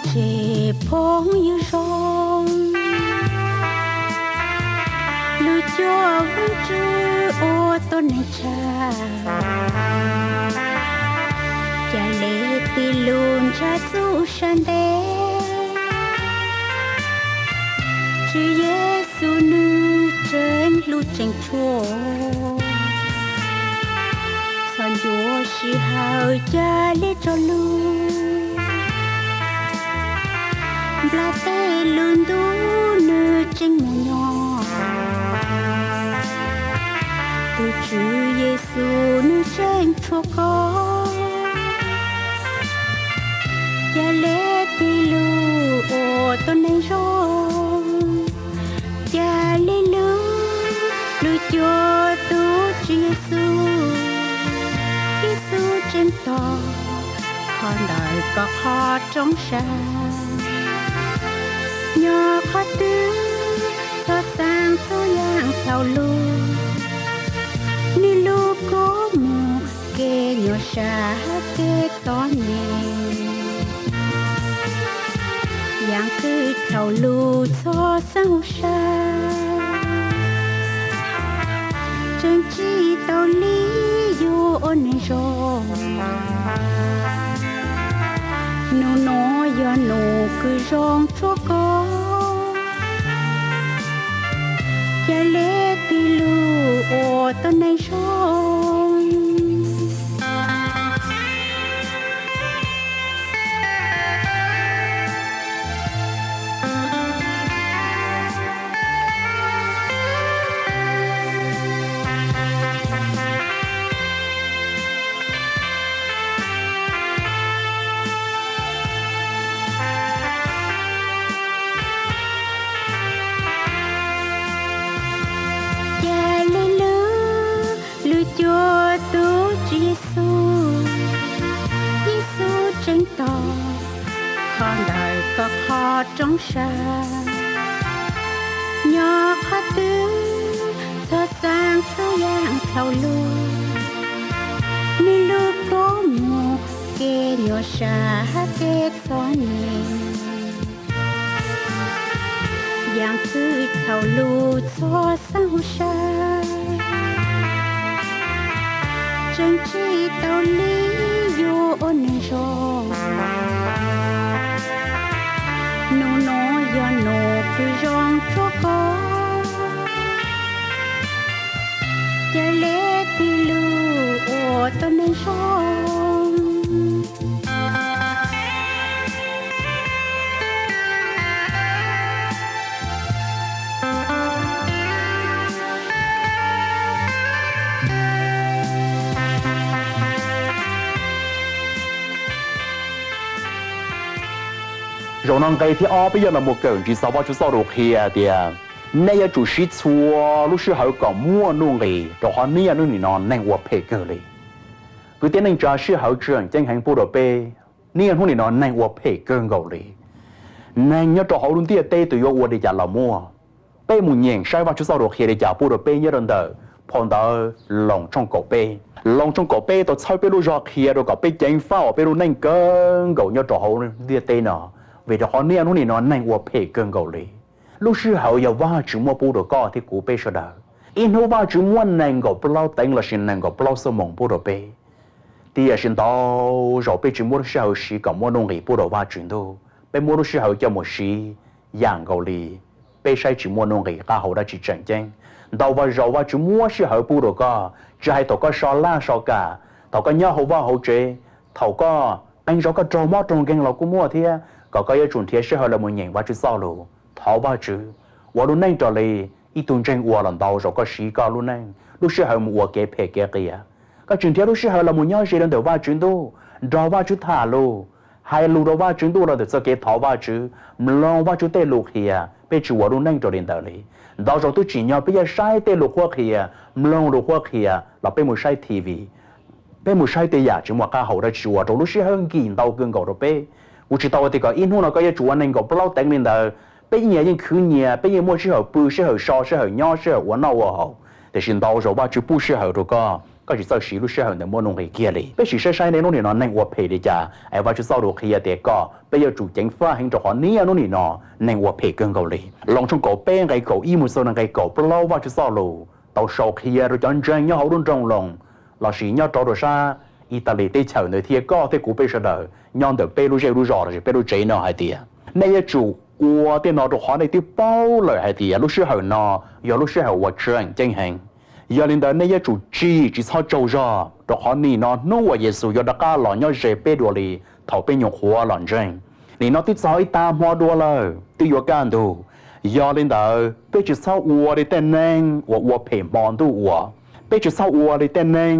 Ces phooj ywg zoo, lub cuab Vajtswv ua tuab neeg tshav, ca le tig lug ntshav txuj sa ntev. Tswv Yexus nwg tseem hlub tseem tshua, txhos ncua sij hawm ca le tso lug. Nplaj teb lug ntuj nwg tseem muaj nyob, tus Tswv Yexus nwg tseem tshua koj. Ca le tig lug ua tuab neeg zoo, ca le lug lug cuag tug Tswv Yexus. Yexus tseem tos koj ntawm koj qhov rooj sab, nyob qhov twg txhua xaam txhua yaam dlhau lug. Nwg lug kuv moog kev nyuaj sab kev txom nyem, yaam qwj dlhau lug txhua xaab huv sab, tseem tsi tau le yug ua neeg zoo. Nub nua yog nub kws zoo tshua koj, ca le tig lug ua tuab neeg zoo. Ca le lug lug cuag tug Tswv Yexus. Yexus tseem tos koj ntawm koj qhov rooj sab, nyob qhov twg txhua xaam txhua yaam dlhau lug. Nwg lug kuv moog kev nyuaj sab kev txom nyem, yaam qwj dlhau lug txhua xaab huv sab, tseem tsi tau le yug ua neeg zoo. Nub nua yog nub kws zoo tshua koj, ca le tig lug ua tuab neeg zoo. Zaum no nqe thib ob peb yog los mus kawm ntsib txog Vajtswv txoj lus qhia tias, nej yuav tsum siv txhua lub sij hawm kom muaj nuj nqis, rau qhov niaj hnub nim no neeg ua phem kawg li. Kwv tij neej tsa, sij hawm tseem ceeb heev pub rau peb, niaj hnub nim no neeg ua phem kawg nkaus li. Neeg nyob rau hauv lub ntiaj teb twg yuav ua li cas los muaj. Peb mus nyeem saib Vajtswv txoj lus qhia li cas pub rau peb nyob rau ntawm phau ntawv Loos tshooj kaum peb. Loos tshooj kaum peb tau txhawb peb lub zog qhia rau kom peb ceev faj uas peb lub neej kawg nkaus nyob rau hauv ntiaj teb no, vim rau qhov niaj hnub nim no neeg ua phem kawg nkaus li. Lub sij hawm yog Vajtswv muab pub rau koj thiab kuv peb sawv daws. Ib hnub Vajtswv muab nees nkaum plaub teev lossis nees nkaum plaub xuab moos pub rau peb. Tiam sis ntau zaus peb tsis muab lub sij hawm siv kom muaj nuj nqis pub rau Vajtswv Ntuj, peb muab lub sij hawm coj mus siv yam nkaus li peb saib tsis muaj nuj nqis qab hau dab tsi tseem ceeb. Ntau zaus Vajtswv muab sij hawm pub rau koj, tsis hais thaum koj so laj so kam, thaum koj nyob hauv vaj hauv tsev, thaum koj qee zaus koj raug mob raug nkeeg los kuj muaj thiab, kom koj yuav tsum nrhiav sij hawm los mus nyeem Vajtswv txoj lus, thov Vajtswv ua lub neej raws li ib tug ntseeg ua los ntau zaus koj siv koj lub neej lub sij hawm mus ua kev phem kev qias. Koj tsis nrhiav lub sij hawm los mus nyob ze rau ntawm Vajtswv Ntuj, nrog Vajtswv tham lus, hais lus rau Vajtswv Ntuj los ntawm txoj kev thov Vajtswv, mloog Vajtswv tej lus qhia, peb tsis ua lub neej raws li ntawd li. Ntau zaus twb tsim nyog peb yuav saib tej lus qhuab qhia, mloog lus qhuab qhia los peb mus saib T V, peb mus saib tej yam tsis muaj qab hau dab tsi ua rau lub sij hawm nkim ntau kawg nkaus rau peb. Kuv tsis tau hais tias kom ib hnub no koj yuav tsum ua nees nkaum plaub teev li ntawd. Peb ib nyias yeej khwv nyias, peb yeej muaj sij hawm pw, sij hawm so, sij hawm nyob, sij hawm ua noj ua haus. Tiam sis ntau zaus Vajtswv pub sij hawm rau koj Koj tsis txawj siv lub sij hawm ntawd muaj nuj nqis kiag li. Peb sim saib saib nej hnub nim no neeg ua phem li cas, es Vajtswv txoj lus qhia tias kom peb yuav tsum ceev faj heev rau qhov niaj hnub nim no neeg ua phem kawg nkaus li. Loos tshooj kaum peb nqe kaum ib mus txog nqe kaum plaub Vajtswv txoj lus tau sau qhia rau cov ntseeg nyob hauv lub nroog Loos lossis nyob rau rau sab Italis teb chaws ntawd thiab koj thiab kuv peb sawv daws nyob ntawm peb lub zej lub zos lossis peb lub tsev no hais tias, nej yuav tsum ua tej no rau qhov nej twb paub lawm hais tias lub sij hawm no yog lub sij hawm uas tseem ceeb heev. Yog li ntawd nej yuav tsum tsim tsis txhob tsaug zog rau qhov nim no hnub uas Yexus yuav rov qab los nyob ze peb dua li thaum peb nyuam qhuav los ntseeg. Nim no twb txog ib tag hmo dua lawm, twb yuav kaj ntug. Yog li ntawd peb tsis txhob ua li tej neeg uas ua phem hmo ntuj ua. Peb tsis txhob ua li tej neeg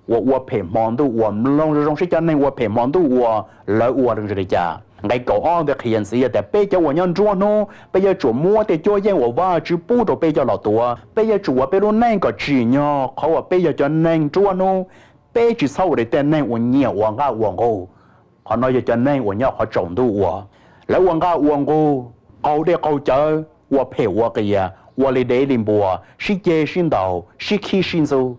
uas ua phem hmo ntuj ua. Mloog zoo zoo seb cov neeg ua phem hmo ntuj ua lawv ua zoo li cas. Nqe kaum ob ntawd qhia ntxiv tias peb cov uas nyob nruab hnub peb yuav tsum muab tej cuab yeej uas Vajtswv pub rau peb coj los tuav. Peb yuav tsum ua peb lub neej kom tsim nyog qhov uas peb yog cov neeg nruab hnub. Peb tsis txhob ua li tej neeg uas nyiam ua nqaj ua nqug. Qhov no yog cov neeg uas nyob qhov tsaus ntuj ua. Lawv ua nqaj ua nqug, qaug dej qaug cawv, ua phem ua qias, ua li dev li npua, sib ceg sib ntaus, sib khib sib ntxub.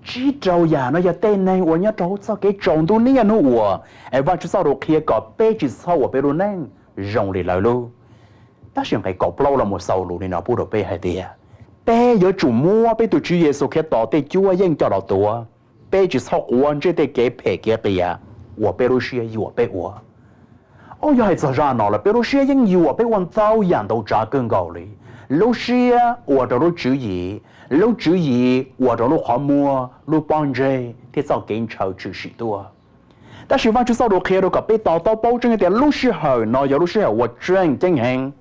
Tsib rau yam no yog tej neeg uas nyob rau txoj kev tsaus ntuj niaj hnub ua, es Vajtswv txoj lus qhia kom peb tsis txhob ua peb lub neej zoo li lawv lub. Tab sis nqe kaum plaub los mus xaus lus li no pub rau peb hais tias, peb yuav tsum muab peb tus Tswv Yexus Khetos tej cuab yeej coj los tuav. Peb tsis txhob quav ntsej tej kev phem kev qias uas peb lub siab yuam peb ua. Auj, yog hais txog zaj no lawm peb lub siab yeej yuam peb ua ntau yam ntau tsav kawg nkaus li. Lub siab ua rau lub tswv yim, lub tswv yim ua rau lub qhov muag, lub pob ntseg thiab txoj kev ntshaw tshwm sim tuaj. Tab sis Vajtswv txoj lus qhia rau kom peb to taub paub tseeb tias lub sij hawm no yog lub sij hawm uas tseem ceeb heev.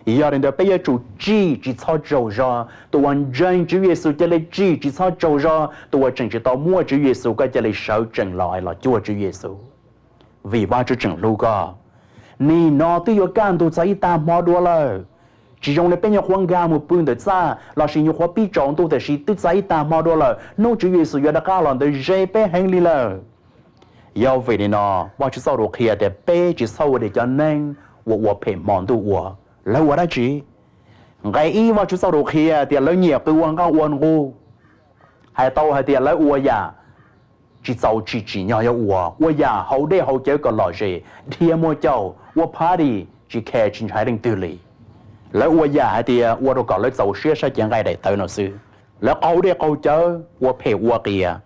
Yog li ntawd peb yuav tsum tsim tsis txhob tsaug zog. Tus uas ntseeg Tswv Yexus cia li tsim tsis txhob tsaug zog. Tus uas tseem tsis tau muaj Tswv Yexus koj cia li sawv tsees los los cuag Tswv Yexus, vim Vajtswv tseem hlub koj. Nim no twb yuav kaj ntug txog ib tag hmo dua lawm. Tsis zoo li peb nyuam qhuav nkag mus pw ntawm txaj lossis nyuam qhuav pib tsaus ntuj tiam sis twb txog ib tag hmo dua lawm, hnub Tswv Yexus yuav rov qab los ntawd ze peb heev li lawm. Yog vim li no Vajtswv txoj lus qhia tias peb tsis txhob ua li cov neeg uas ua phem hmo ntuj ua. Lawv ua dab tsi? Nqe ib Vajtswv txoj lus qhia tias lawv nyiam qw ua nqaj ua nqug. Hais tau hais tias lawv ua yam tsis txaus tsim tsim nyog yuav ua, ua yam haus dej haus cawv kom lom zem, dhia muaj caum, ua party tsis khe tsis ntshai leej twg li. Lawv ua yam hais tias ua rau kom lawv txaus siab saib cev nqaij daim tawv no xwb. Lawv qaug dej qaug cawv, ua phem ua qias,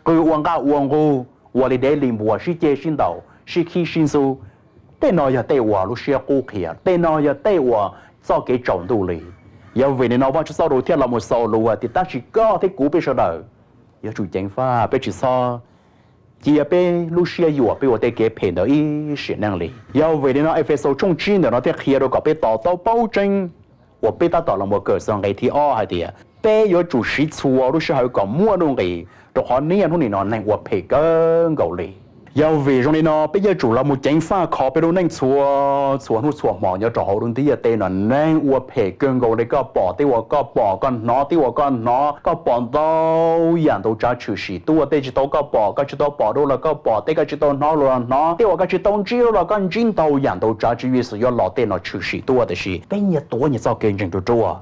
qw ua nqaj ua nqug, ua li dev li npua, sib ceg sib ntaus, sib khib sib ntxub. Tej no yog tej uas lub siab qub qhia, tej no yog tej uas txoj kev tsaus ntuj li. Yog vim li no Vajtswv txoj lus thiaj los mus xaus lus tias tab sis koj thiab kuv peb sawv daws yuav tsum ceev faj, peb tsis txhob cia peb lub siab yuam peb ua tej kev phem ntawd ib sim neej li. Yog vim li no Efexus tshooj tsib ntawm no thiaj qhia rau kom peb to taub paub tseeb uas peb tab tom los mus kawm txog nqe thib ob hais tias peb yuav tsum siv txhua lub sij hawm kom muaj nuj nqis, rau qhov niaj hnub nim no neeg ua phem kawg nkaus li. Yog vim zoo li no peb yuav tsum los mus ceev faj kho peb lub neej txhua txhua hnub txhua hmo nyob rau hauv lub ntiaj teb no. Neeg ua phem kawg nkaus li, koj pom tej uas koj pom, koj hnov tej uas koj hnov, koj pom ntau yam ntau tsav tshwm sim tuaj. Tej tsis tau koj pom, koj tsis tau pom dua los koj pom, tej koj tsis tau hnov dua los hnov, tej uas koj tsis tau ntsib dua los koj ntsib. Ntau yam ntau tsav Tswv Yexus yuav los tej no tshwm sim tuaj, tiam sis peb nyias tuav nyias txoj kev ntseeg ruaj ruaj.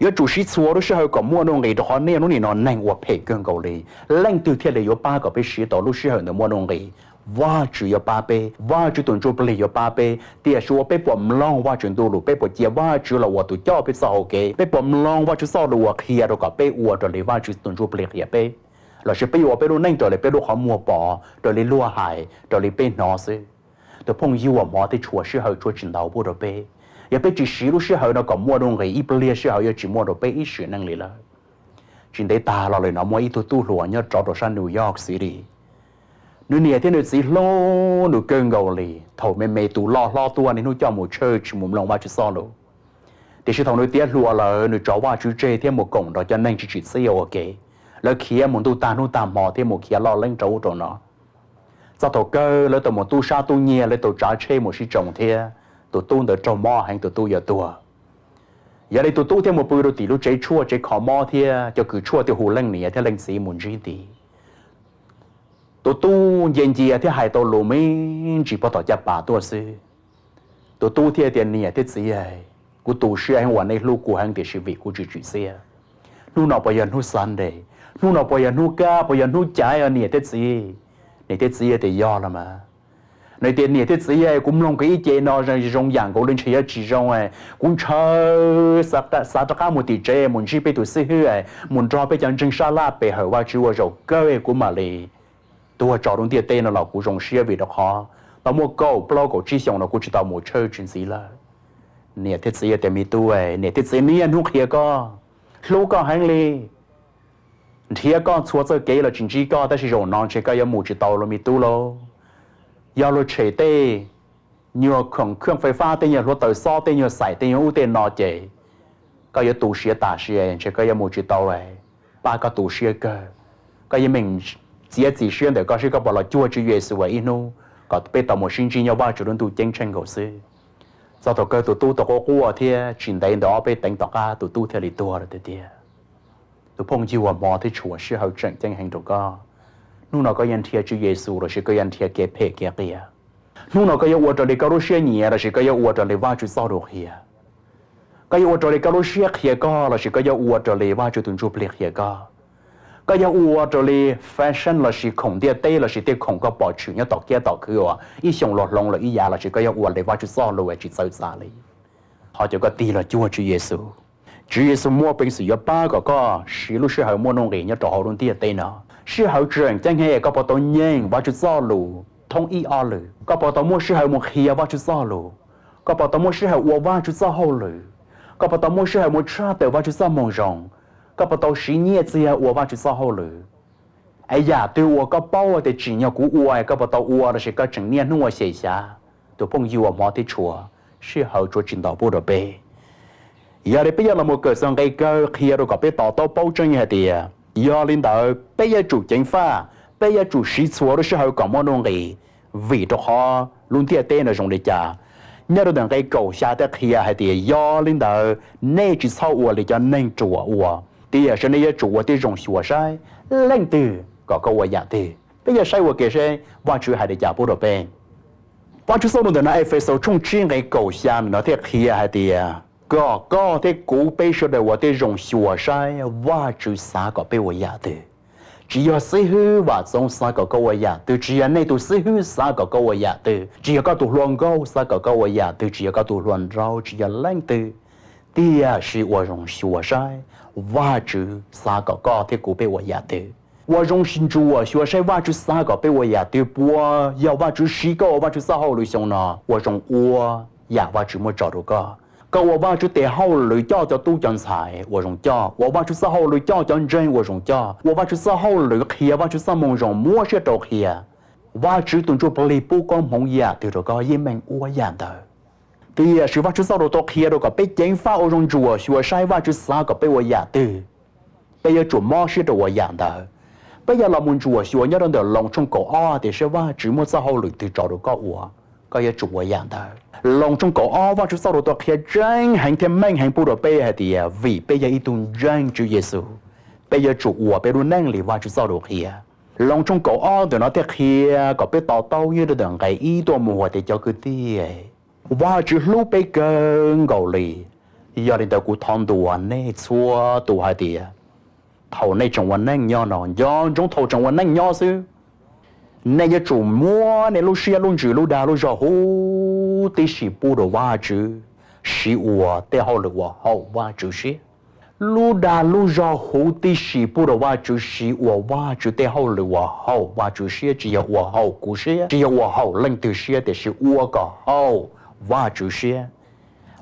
Yuav tsum siv txhua lub sij hawm kom muaj nuj nqis, rau qhov niaj hnub nim no neeg ua phem kawg nkaus li. Leej twg thiaj li yuav pab kom peb siv tau lub sij hawm ntawd muaj nuj nqis? Vajtswv yuav pab peb. Vajtswv tus Ntsuj Plig yuav pab peb. Tiam sis uas peb puas mloog Vajtswv ntuj lus, peb puas cia Vajtswv los ua tus coj peb txoj hau kev, peb puas mloog Vajtswv txoj lus uas qhia rau kom peb ua raws li Vajtswv tus Ntsuj Plig qhia peb, lossis peb yuav ua peb lub neej raws li peb lub qhov muag pom, raws li luag hais, raws li peb hnov xwb? Tus phooj ywg, hmo thiab tshuav sij hawm tshuav tsis ntau pub rau peb. Yog peb tsis siv lub sij hawm no kom muaj nuj nqis, ib pliag sij hawm yuav tsis muaj rau peb ib sim neej li lawm. Tsis ntev tag los li no muaj ib tug tub hluas nyob rov rau sab New York City. Nws niam thiab nws txiv hlub nws kawg nkaus li. Thaum me me tus loj hlob tuaj niaj hnub coj mus church mus mloog Vajtswv txoj lus. Tiam sis thaum nws tiav hluas lawm nws tso Vajtswv tseg thiab mus koom nrog cov neeg tsis tsim txiaj ua ke. Lawv khiav mus ntuj tag hnub tag hmo thiab mus khiav loj leeb rau ub rau no. Txog thaum kawg lawv tau mus tub sab tub nyiag, lawv tau tsav tsheb mus sib tsoo thiab tus tub ntawd raug mob heev, tus tub yuav tuag. Yog li tus tub thiaj mus pw rau tim lub tsev tshuaj tsev kho mob thiab cov kws tshuaj thiaj hu leej niam thiab leej txiv mus ntsib nti. Tus tub ncia ncia thiab hais tau lus me ntsis puag tom caj pas tuaj xwb. Tus tub thiaj tias, niam thiab txiv, kuv tu siab heev uas nej hlub kuv heev tiam sis vim kuv tsis tsim txiaj. Hnub no puas yog hnub Sunday? Hnub no puas yog hnub kaj, puas yog hnub caiv os niam thiab txiv? Niam thiab txiv tias yog los mas. Nws tias niam thiab txiv, kuv mloog kiag ib ce no zoo yam nkaus li ntshe yuav tsis zoo, kuv ntshaw xav rov qab mus tim tsev mus ntsib peb tus xib hwb, mus nrog peb cov ntseeg sab laj pe hawm Vajtswv ua zaum kawg kuv mam li tuag tso rau ntiaj teb no los kuv zoo siab vim rau qhov tau muaj kaum plaub kaum tsib xyoos no kuv tsis tau mus church ntxiv lawm. Niam thiab txiv tias me tub, niam thiab txiv niaj hnub qhia koj, hlub koj heev li, nrhiav koj txhua txoj kev los tsis ntsib koj, tab sis zaum no ntshe koj yuav mus tsis tau los me tub lauj. Yog luag tshem tej nyuag khoom khwj fais fab, tej nyuag hluav taws xob, tej nyuag xaim, tej nyuag ub tej no ces koj yuav tu siav tas sis ntshe koj yuav mus tsis tau. Pab koj tu siab kawg, koj yeej meem txiav txim siab ntawm koj seb koj puas los cuag Tswv Yexus ib hnub kom peb tau mus sib ntsib nyob Vajtswv lub ntuj ceeb tsheej nkaus xwb. Txog thaum kawg tus tub tau quaj quaj thiab tsis ntev ntawm ob peb teev tom qab tus tub thiaj li tuag lawm tiag tiag. Tus phooj ywg uas hmov thiab tshua, sij hawm tseem ceeb heev rau koj. Hnub no koj yuav nrhiav Tswv Yexus lossis koj yuav nrhiav kev phem kev qias? Hnub no koj yuav ua raws li koj lub siab nyiam lossis koj yuav ua raws li Vajtswv txoj lus qhia? Koj yuav ua raws li koj lub siab qhia koj lossis koj yuav ua raws li Vajtswv tus Ntsuj Plig qhia koj? Koj yuav ua raws li fashion lossis khoom ntiaj teb lossis tej khoom koj pom tshwm nyob tom kiab tom khw uas ib xyoos los hloov lawm ib yam lossis koj yuav ua li Vajtswv txoj lus tsis txawv txav li? Thov caw koj tig los cuag Tswv Yexus. Tswv Yexus muaj peev xwm yuav pab kom koj siv lub sij hawm muaj nuj nqis nyob rau hauv lub ntiaj teb no. Sij hawm tseem ceeb heev, koj puas tau nyeem Vajtswv txoj lus thoob ib ob lwm? Koj puas tau muaj sij hawm mus qhia Vajtswv txoj lus? Koj puas tau muaj sij hawm ua Vajtswv txoj hauj lwm? Koj puas tau muaj sij hawm mus tshaj tawm Vajtswv txoj moo zoo? Koj puas tau siv nyiaj txiag ua Vajtswv txoj hauj lwm? Es yam twg uas koj paub tias tsim nyog kuv ua, koj puas tau ua lossis koj tseem niaj hnub ua xyem xyav? Tus phooj ywg uas hmov thiab tshua, sij hawm tsuas tsis ntau pub rau peb. Yog li peb yuav los mus kawm txog nqe kawg qhia rau kom peb to taub paub tseeb hais tias yog li ntawd peb yuav tsum ceev faj, peb yuav tsum siv txhua lub sij hawm kom muaj nuj nqis, vim rau qhov lub ntiaj teb no zoo li cas. Nyob rau ntawm nqe kaum xya thiaj qhia hais tias yog li ntawd nej tsis txhob ua li cov neeg ruam ua, tiam sis nej yuav tsum ua tib zoo xyuas saib leej twg kom koj ua yam twg. Peb yuav saib ua ke seb Vajtswv hais li cas pub rau peb. Vajtswv txoj lus ntawm no Efexus tshooj tsib nqe kaum xya no thiaj qhia hais tias kom koj thiab kuv peb sawv daws ua tib zoo xyuas saib Vajtswv xav kom peb ua yam twg. Tsis yog xib hwb Vam Txoov xav kom koj ua yam twg, tsis yog nej tus xib hwb xav kom koj ua yam twg, tsis yog koj tus hluas nkauj xav kom koj ua yam twg, tsis yog koj tus hluas nraug, tsis yog leej twg, tiam sis ua zoo xyuas saib Vajtswv xav kom koj thiab kuv peb ua yam twg. Ua zoo ntsuam xyuas saib Vajtswv xav kom peb ua yam twg, puas yog Vajtswv siv koj ua Vajtswv txoj hauj lwm xyoo no. Ua zoo ua yam Vajtswv muab tso rau koj. Koj ua Vajtswv tes hauj lwm coj cov tub cov ntxhais, ua zoo coj. Ua Vajtswv txoj hauj lwm coj cov ntseeg, ua zoo coj. Ua Vajtswv txoj hauj lwm qhia Vajtswv txoj moo zoo, muab siab rau qhia. Vajtswv tus Ntsuj Plig pub koob hmoov yam twg rau koj yeej meem ua yam ntawd. Tiam sis Vajtswv txoj lus tau qhia rau kom peb ceev faj ua zoo ntsuam xyuas saib Vajtswv xav kom peb ua yam twg, peb yuav tsum mob siab rau ua yam ntawd. Peb yuav los mus ntsuam xyuas nyob rau ntawm Loos tshooj kaum ob tias seb Vajtswv muab txoj hauj lwm twg tso rau koj ua, koj yuav tsum ua yam ntawd. Loos tshooj kaum ob Vajtswv txoj lus tau qhia tseeb heev thiab meej heev pub rau peb hais tias vim peb yog ib tug ntseeg Tswv Yexus, peb yuav tsum ua peb lub neej li Vajtswv txoj lus qhia. Loos tshooj kaum ob ntawm no thiaj qhia kom peb to taub nyob rau ntawm nqe ib tuaj mus hais tias cov kwv tij, Vajtswv hlub peb kawg nkaus li. Yog li ntawd kuv thov ntuas nej txhua tus hais tias thaum nej tseem ua neej nyob no, nco ntsoov thaum tseem ua neej nyob xwb, nej yuav tsum muab nej lub siab lub ntsws lub dag lub zog huv tib si pub rau Vajtswv, siv ua tej hauj lwm uas haum Vajtswv siab. Lub dag lub zog huv tib si pub rau Vajtswv, siv ua Vajtswv tej hauj lwm uas haum Vajtswv siab, tsis yog ua haum kuv siab, tsis yog ua haum leej twg siab, tiam sis ua kom haum Vajtswv siab.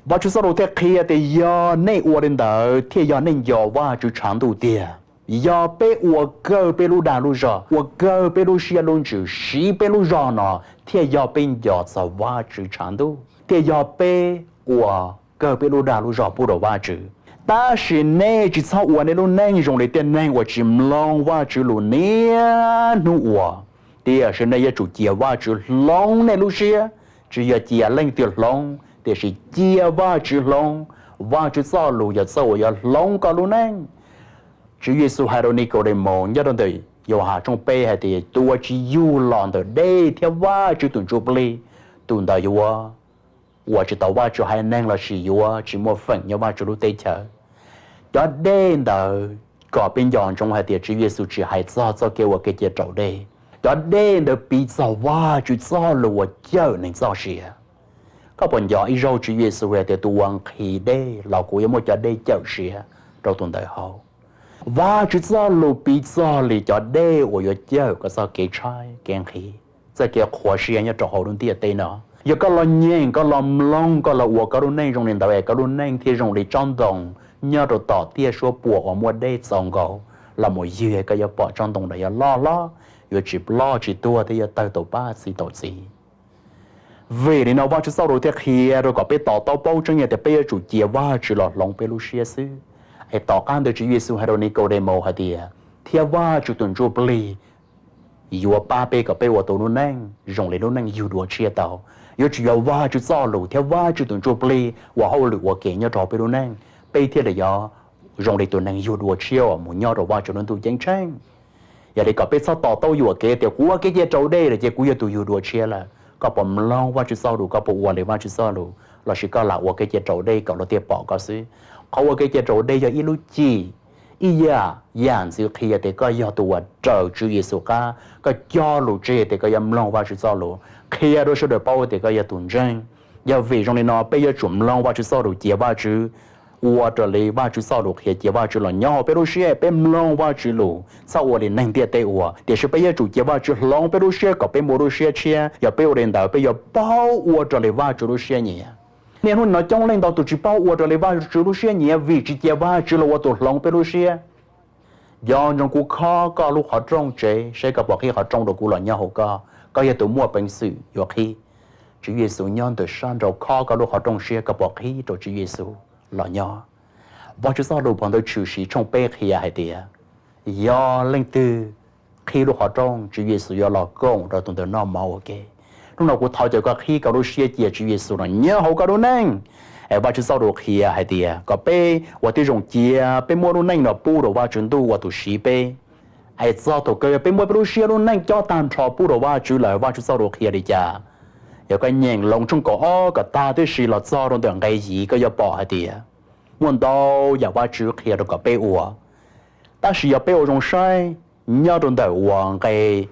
Vajtswv txoj lus thiaj qhia tias yog nej ua li ntawd thiaj yog nej nco Vajtswv tshav ntuj tiag. Yog peb ua kawg peb lub dag lub zog, ua kawg peb lub siab lub ntsws, siv peb lub zog no thiaj yog peb nco txog Vajtswv tshav ntuj, thiaj yog peb ua kawg peb lub dag lub zog pub rau Vajtswv. Tab sis nej tsis txhob ua nej lub neej zoo li tej neeg uas tsis mloog Vajtswv lus niaj hnub ua. Tiam sis nej yuav tsum cia Vajtswv hloov nej lub siab, tsis yog cia leej twg hloov, tiam sis cia Vajtswv hloov. Vajtswv txoj lus yog txoj uas yuav hloov koj lub neej. Tswv Yexus hais rau Nikaudemaus nyob rau ntawm Yauhas tshooj peb hais tias tus uas tsis yug los ntawm dej thiab Vajtswv tus Ntsuj Plig, tus ntawd yuav ua tsis tau Vajtswv haiv neeg lossis yuav tsis muaj feem nyob Vajtswv lub teb chaws. Cov dej ntawd kom peb nco ntsoov hais tias Tswv Yexus tsis hais txog txoj kev ua kev cia raus dej. Cov dej ntawd piv txog Vajtswv txoj lus uas cawm neeg txoj sia. Koj puas nco ib zaug Tswv Yexus hais tias tus uas nqhis dej los kuv yuav muab cov dej cawm siav rau tus ntawd haus? Vajtswv txoj lus piv txog li cov dej uas yuav cawm koj txoj kev tshaib kev nqhis, txoj kev qhuav siab nyob rau hauv lub ntiaj teb no. Yog koj los nyeem, koj los mloog, koj los ua koj lub neej zoo li ntawd es koj lub neej thiaj zoo li tsob ntoo nyob rau tom tiaj suab puam uas muaj dej txaus nkaus los mus ywg, koj yuav pom tsob ntoo ntawd yuav loj hlob, yuav tsis ploj tsis tuag thiab yuav tawg tau pab txi tau txiv. Vim li no Vajtswv txoj lus thiaj qhia rau kom peb to taub paub tseeb tias peb yuav tsum cia Vajtswv los hloov peb lub siab xwb. Es tom qab ntawd Tswv Yexus hais rau Nikaudemaus hais tias, thiab Vajtswv tus Ntsuj Plig yuav pab peb kom peb ua tus lub neej zoo li lub neej yug dua tshiab tau. Yuav tsum yog Vajtswv txoj lus thiab Vajtswv tus Ntsuj Plig ua hauj lwm ua ke nyob rau peb lub neej, peb thiaj li yuav zoo li tus neeg yug dua tshiab uas mus nyob rau Vajtswv lub ntuj ceeb tsheej. Yog li kom peb txhob to taub yuam kev tias kuv ua kev cia raus dej lawm ces kuv yog tus yug dua tshiab lawm. Koj puas mloog Vajtswv txoj lus, koj puas ua li Vajtswv txoj lus, los sis koj lam ua kev cia raus dej kom luag thiaj pom koj xwb? Qhov ua kev cia raus dej yog ib lub cim, ib yam, yam ntxwv qhia tias koj yog tus uas raws Tswv Yexus qab, koj cog lus tseg tias koj yuav mloog Vajtswv txoj lus, qhia rau sawv daws paub tias koj yog tus ntseeg. Yog vim zoo li no peb yuav tsum mloog Vajtswv txoj lus, cia Vajtswv, ua raws li Vajtswv txoj lus qhia, cia Vajtswv los nyob hauv peb lub siab, peb mloog Vajtswv lus, txhob ua li neeg ntiaj teb ua. Tiam sis peb yuav tsum cia Vajtswv hloov peb lub siab kom peb muaj lub siab tshiab. Yog peb ua li ntawd peb yuav paub ua raws li Vajtswv lub siab nyiam. Niaj hnub no coob leej ntau tus tsis paub ua raws li Vajtswv lub siab nyiam vim tsis cia Vajtswv los ua tus hloov peb lub siab. Nco ntsoov kuv khob koj lub qhov rooj tsev, saib koj puas qhib qhov rooj rau kuv los nyob hauv koj, koj yog tus muaj peev xwm yuav qhib. Tswv Yexus nyob ntawm sab nraud khob koj lub qhov rooj siab, koj puas qhib rau Tswv Yexus los nyob? Vajtswv txoj lus phau ntawv Tshwm Sim tshooj peb qhia hais tias, yog leej twg qhib lub qhov rooj, Tswv Yexus yuav los koom rau tus ntawd noj mov ua ke. Hnub no kuv thov caw koj qhib koj lub siab cia Tswv Yexus los nyob hauv koj lub neej. Es Vajtswv txoj lus qhia hais tias kom peb ua tib zoo cia peb muab lub neej no pub rau Vajtswv Ntuj ua tus siv peb. Es txog thaum kawg yog peb muab peb lub siab lub neej cob tag nrho pub rau Vajtswv lawm, Vajtswv txoj lus qhia li cas? Yog koj nyeem Loos tshooj kaum ob kom tag tib si los txog rau ntawm nqe yim koj yuav pom hais tias muaj ntau yam Vajtswv qhia rau kom peb ua. Tab sis yog peb ua zoo saib nyob rau ntawm uas nqe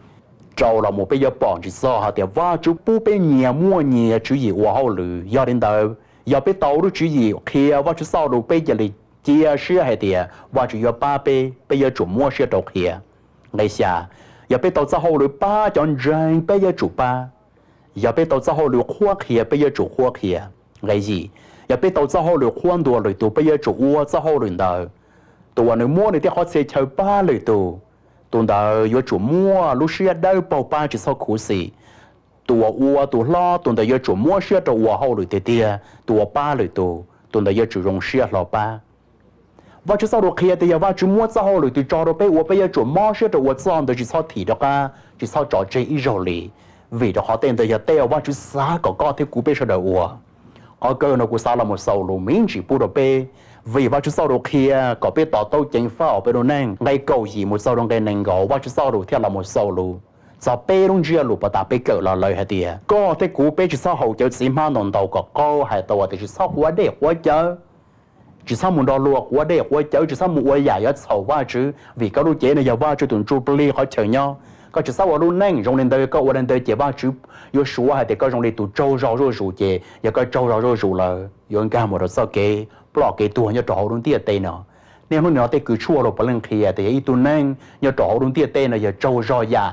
rau los mus peb yuav pom ntsis txog hais tias Vajtswv pub peb nyias muaj nyias tswv yim ua hauj lwm. Yog li ntawd, yog peb tau lub tswv yim qhia Vajtswv txoj lus peb cia li cia siab hais tias Vajtswv yuav pab peb, peb yuav tsum muab siab rau qhia. Nqe xya, yog peb tau txoj hauj lwm pab cov ntseeg peb yuav tsum pab. Yog peb tau txoj hauj lwm qhuab qhia peb yuav tsum qhuab qhia. Nqe yim, yog peb tau txoj hauj lwm qhuab ntuas lwm tus peb yuav tsum ua txoj hauj lwm ntawd. Tus uas nws muab nws tej qhov txhia chaw pab lwm tus, tus ntawd yuav tsum muaj lub siab dawb paug pab tsis txhob khuv xim. Tus uas ua tus hlob tus ntawd yuav tsum muab siab rau ua hauj lwm tiag tiag, tus uas pab lwm tus, tus ntawd yuav tsum zoo siab hlo pab. Vajtswv txoj lus qhia tias yog Vajtswv muab txoj hauj lwm twg tso rau peb ua, peb yuav tsum mob siab rau ua txoj ntawd, tsis txhob thim rov qab, tsis txhob tso tseg ib zaug li, vim rau qhov tej ntawd yog tej uas Vajtswv xav kom koj thiab kuv peb sawv daws ua. Qhov kawg no kuv xav los mus xaus lus me ntsis pub rau peb, vim Vajtswv txoj lus qhia kom peb to taub ceev faj hauv peb lub neej. Nqe kaum yim mus txog rau nqe nees nkaum Vajtswv txoj lus thiaj los mus xaus lus txog peb lub ntsiab lus puas tas peb kawm los lawm hais tias koj thiab kuv peb tsis txhob haus cawv txiv hmab ntau ntau kom qaug, hais tau tias tsis txhob quav dej quav cawv, tsis txhob mus nrog luag quav dej quav cawv, tsis txhob mus ua yam yuav txhaum Vajtswv, vim koj lub cev no yog Vajtswv tus ntsuj plig qhov chaw nyob. Koj tsis txhob ua lub neej zoo li ntawd, yog koj ua li ntawd ces Vajtswv yuav suav hais tias koj zoo li tus tsaug zog zuj zus, ces yog koj tsaug zog zuj zus lawm yuav nkag mus rau txoj kev ploj kev tuag nyob rau hauv lub ntiaj teb no. Niaj hnub no tej kws tshuaj los puav leej qhia tias yog ib tug neeg nyob rau hauv lub ntiaj teb no yog tsaug zog yam,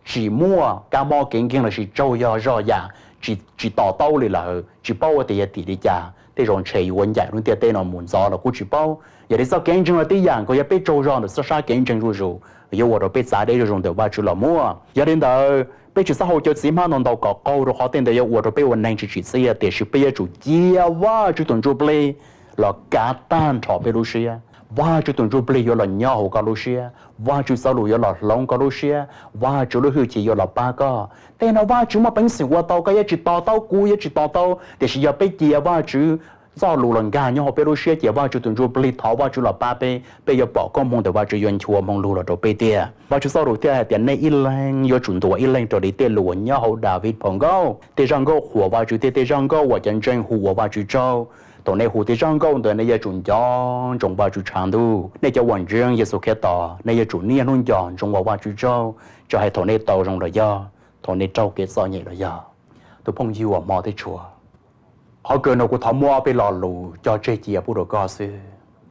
tsis muaj kab mob kev nkeeg lossis tsaug zog zog yam, tsis to taub li lawm, tsis paub tias yog tim li cas, tej zaum ntshe yuav ua ncaim lub ntiaj teb no mus ntxov los kuj tsis paub. Yog li txoj kev ntseeg los tib yam nkaus, yog peb tsaug zog ntawm txoj sab kev ntseeg zuj zus, yuav ua rau peb txav deb zuj zus ntawm Vajtswv los muaj. Yog li ntawd, peb tsis txhob haus cawv txiv hmab ntau ntau kom qaug, rau qhov tej ntawd yuav ua rau peb ua neeg tsis tsim txiaj, tiam sis peb yuav tsum cia Vajtswv tus ntsuj plig los kav tag nrho peb lub siab. Vajtswv tus ntsuj plig yuav los nyob hauv koj lub siab, Vajtswv txoj lus yuav los hloov koj lub siab, Vajtswv lub hwj chim yuav los pab koj. Tej no Vajtswv muaj peev xwm ua tau, koj yuav tsis to taub, kuv yuav tsis to taub, tiam sis yog peb cia Vajtswv txoj lus los nkag nyob hauv peb lub siab, cia Vajtswv tus ntsuj plig thov Vajtswv los pab peb, peb yuav pom koob hmoov ntawm Vajtswv yuav nchuav hmoov lug los rau peb tiag. Vajtswv txoj lus thiaj hais tias nej ib leeg yuav tsum ntuas ib leeg raws li tej lus uas nyob hauv Daviv phau nkauj. Tej zaj nkauj qhuas Vajtswv thiab tej zaj nkauj uas cov ntseeg hu ua Vajtswv tsaug, Thaum nej hu tej zaj nkauj ntawd nej yuav tsum nco ntsoov Vajtswv tshav ntuj. Nej cov uas ntseeg Yexus Khetos nej yuav tsum niaj hnub nco ntsoov ua Vajtswv tsaug, tsis hais thaum nej tau zoo los yog thaum nej raug kev txom nyem los yog. Tus phooj ywg uas hmov thiab tshua, qhov kawg no kuv thov muab ob peb lo lus cog tseg cia pub rau koj xwb.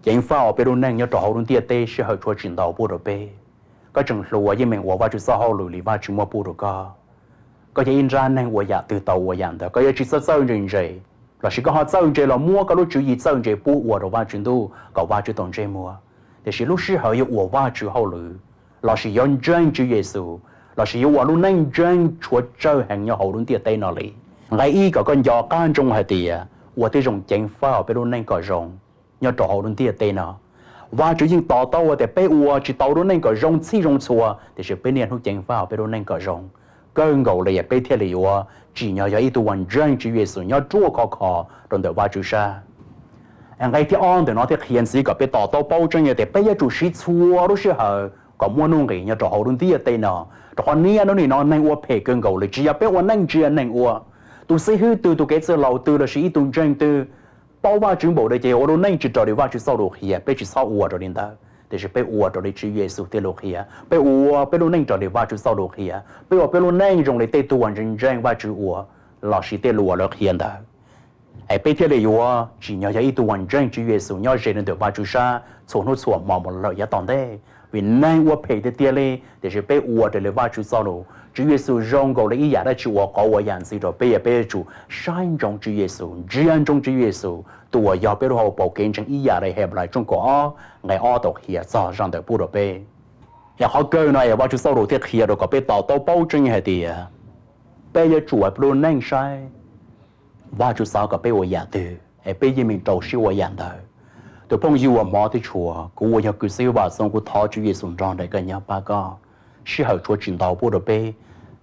Ceev faj uas peb lub neej nyob rau hauv lub ntiaj teb sij hawm tshuav tsis ntau pub rau peb. Koj tseem hluas yeej meem ua Vajtswv txoj hauj lwm li Vajtswv muab pub rau koj. Koj yog ib nrab neeg ua yam twg tau ua yam ntawd, koj yuav tsis txawj txawj ntse ntse, lossis koj ho txawj ntse los muab koj lub tswv yim txawj ntse pub ua rau Vajtswv ntuj kom Vajtswv tau ntsej muag. Tiam sis lub sij hawm yuav ua Vajtswv hauj lwm, lossis yuav ntseeg Tswv Yexus, lossis yuav ua lub neej ntseeg tshuav tsawg heev nyob hauv lub ntiaj teb no li. Nqe ib kom koj nco qab ntsoov hais tias ua tib zoo ceev faj peb lub neej kom zoo nyob rau hauv lub ntiaj teb no. Vajtswv yeej to taub hais tias peb ua tsis tau lub neej kom zoo txhij zoo txhua, tiam sis peb niaj hnub ceev faj peb lub neej kom zoo kawg nkaus li peb thiaj li yuav tsim nyog yog ib tug uas ntseeg Tswv Yexus nyob ruaj khov kho rau ntawm Vajtswv sab. Nqe thib ob ntawm no thiaj qhia ntxiv kom peb to taub paub tseeb tias peb yuav tsum siv txhua lub sij hawm kom muaj nuj nqis nyob rau hauv lub ntiaj teb no, rau qhov niaj hnub nim no neeg ua phem kawg nkaus li, tsis yog peb ua neej ntsia neeg ua. Tus xib hwb twg, tus kev txwj laus twg lossis ib tug ntseeg twg paub Vajtswv npaum li ces ua lub neej tsis raws li Vajtswv txoj lus qhia, peb tsis txhob ua raws li ntawd, tiam sis peb ua raws li Tswv Yexus tej lus qhia, peb ua peb lub neej raws li Vajtswv txoj lus qhia, peb ua peb lub neej zoo li tej tug uas ntseeg ntseeg Vajtswv ua, lossis tej lus uas lawv qhia ntawd. Es peb thiaj li yuav tsim nyog yog ib tug uas ntseeg Tswv Yexus nyob ze rau ntawm Vajtswv sab txhua hnub txhua hmo mus lawm yav tom ntej. Vim neeg ua phem tiag tiag li, tiam sis peb ua raws li Vajtswv txoj lus, Tswv Yexus zoo nkaus li ib yam dab tsi ua qauv ua yam ntxiv rau peb, yog peb yuav tsum saib ntsoov Tswv Yexus, ntsia ntsoov Tswv Yexus tus uas yog peb lub hauv paus kev ntseeg ib yam li Henplais tshooj kaum ob nqe ob tau qhia txog zaj ntawd pub rau peb. Es qhov kawg no es Vajtswv txoj lus thiaj qhia rau kom peb to taub paub tseeb hais tias peb yuav tsum ua peb lub neej saib Vajtswv xav kom peb ua yam twg es peb yeej meem rau siab ua yam ntawd. Tus phooj ywg uas hmov thiab tshua, kuv uas yog kws xib hwb Vam Xoom, kuv thov Tswv Yexus nrog nraim koj nyob pab koj. Sij hawm tshuav tsis ntau pub rau peb.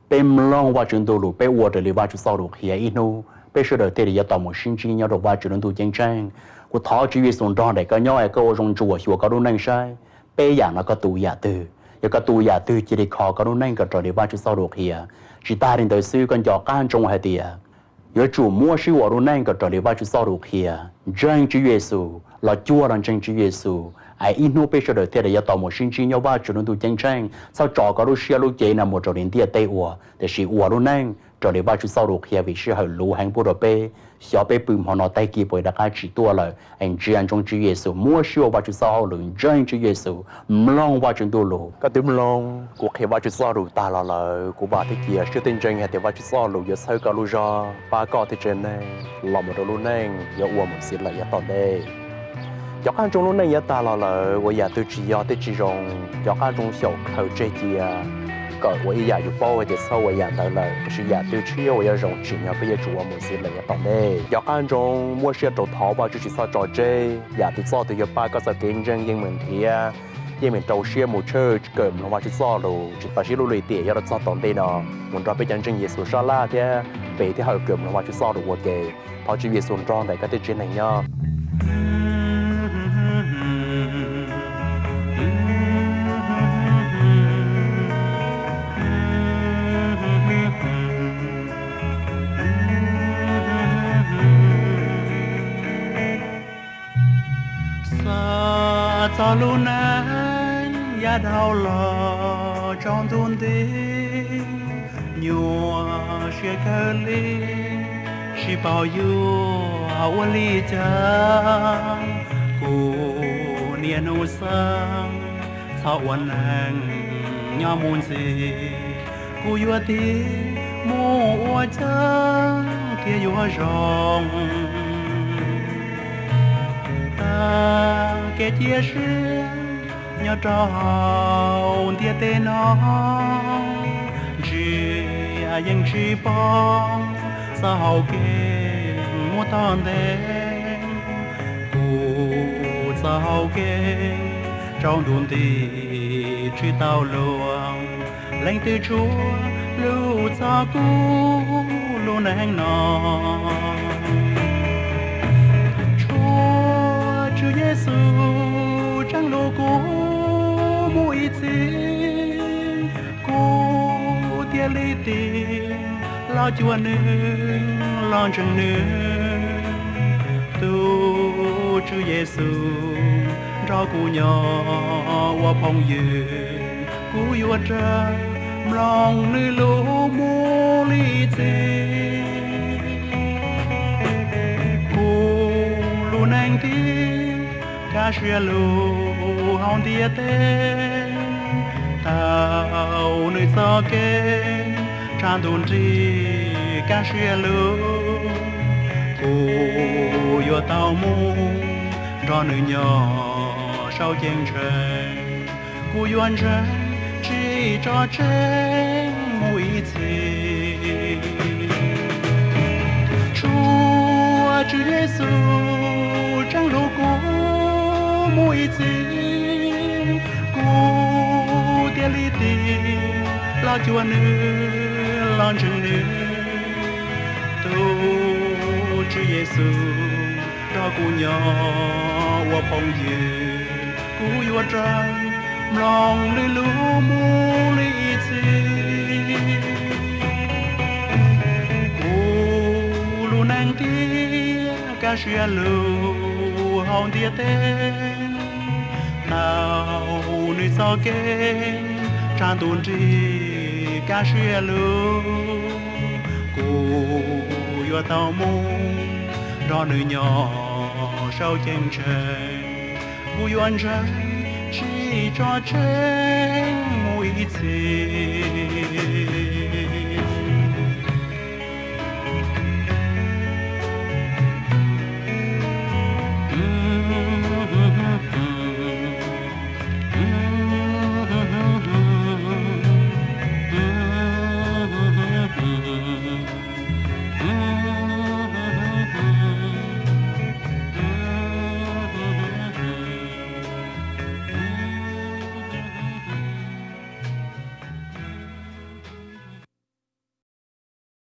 Peb mloog Vajtswv ntuj lus, peb ua raws li Vajtswv txoj lus qhia, ib hnub peb sawv daws thiaj li yuav tau mus sib ntsib nyob rau Vajtswv lub ntuj ceeb tsheej. Kuv thov Tswv Yexus nrog nraim koj nyob es koj ua zoo ntsuam xyuas koj lub neej saib, peb yam no koj tu yam twg. Yog koj tu yam twg cia li kho koj lub neej kom raws li Vajtswv txoj lus qhia. Tsis tas li ntawd xwb, koj nco qab ntsoov hais tias yuav tsum muab siab ua lub neej kom raws li Vajtswv txoj lus qhia, ntseeg Tswv Yexus, los cuag los ntseeg Tswv Yexus, es ib hnub peb sawv daws thiaj li yuav tau mus sib ntsib nyob Vajtswv lub ntuj ceeb tsheej. Txhob tso koj lub siab lub cev no mus raws li ntiaj teb ua, tiam sis ua lub neej raws li Vajtswv txoj lus qhia, vim sij hawm luv heev pub rau peb. Xyov peb pw hmo no tag kis puas rov qab tsim tuaj lawm, es ntsia ntsoov Tswv Yexus, muab siab ua Vajtswv txoj hauj lwm, ntseeg Tswv Yexus, mloog Vajtswv ntuj lus. Koj twb mloog kuv qhia Vajtswv txoj lus tag los lawm? Kuv vam thiab cia siab thiab ntseeg hais tias Vajtswv txoj lus yuav txhawb koj lub zog, pab koj thiab tsev neeg los mus rau lub neej yuav ua mus ntxiv lawm yav tom ntej. Nco qab ntsoov lub neej yav tag los lawm, ua yam twg tsis yog thiab tsis zoo, nco qab ntsoov xyaum khaws tseg cia, kawm ua ib yam yus paub hais tias txhob ua yam ntawd lawm, tiam sis yam twg tshiab uas yuav zoo tsim nyog peb yuav tsum ua mus ntxiv lawm yav tom ntej. Nco qab ntsoov muab siab rau thov Vajtswv, tsis txhob tso tseg. Yam twg txoj twg yuav pab koj txoj kev ntseeg yeej meem nrhiav, yeej meem rau siab mus tshawj kawm mloog Vajtswv txoj lus, tsis tas siab lub lim tiam yuav los txog tom ntej no mus nrog peb cov ntseeg Yexus sab laj thiab pe thiab hawm kawm mloog Vajtswv txoj lus ua ke. Thov Tswv Yexus nrog nraim koj thiab tsev neeg nyob. Xav txog lub neej yav dhau los tsaus ntuj nti, nyuaj siab kawg li, tsis paub yuav ua li cas. Kuv niaj hnub xav txhob ua neeg nyob mus ntxiv, kuv yuav tig mus ua cas thiaj yuav zoo. Tag kev cia siab nyob rau hauv ntiaj teb no, ntsia yeej tsis pom txoj hau kev mus tom ntej. Kuv txoj hau kev tsaus ntuj nti tsis tau luag, leej twg tshua lus txog kuv lub neej no. Tshuav Tswv Yexus tseeb lus kuv mus ib txhis, kuv thiaj li tig los cuag nws, los ntseeg nws. Tus Tswv Yexus nrog kuv nyob ua phooj ywg, kuv yuav rawg mloog nws lus mus li txij. Kuv lub neej ntiaj kaj siab lug hauv ntiaj teb, tau nws txoj kev tshav ntuj nrig kaj siab lug, kuv yuav tau mus nrog nws nyob saum ceeb tsheej. Kuv yuav ntseeg tsis tso tseg mus ib txhis. Tsuas Tswv Yexus tseeb lug kuv mus ib txhis, kuv thiaj li tig los cuag nws, los ntseeg nws. Tus Tswv Yexus nrog kuv nyob ua phooj ywg, kuv yuav rawg mloog nws lus mus li ib txhis. Kuv lub neej ntiaj kaj siab lug hauv ntiaj teb, tau nws txoj kev tshav ntuj nrig kaj siab lug, kuv yuav tau mus nrog nws nyob saum ceeb tsheej. Kuv yuav ntseeg tsis tso tseg mus ib txhis.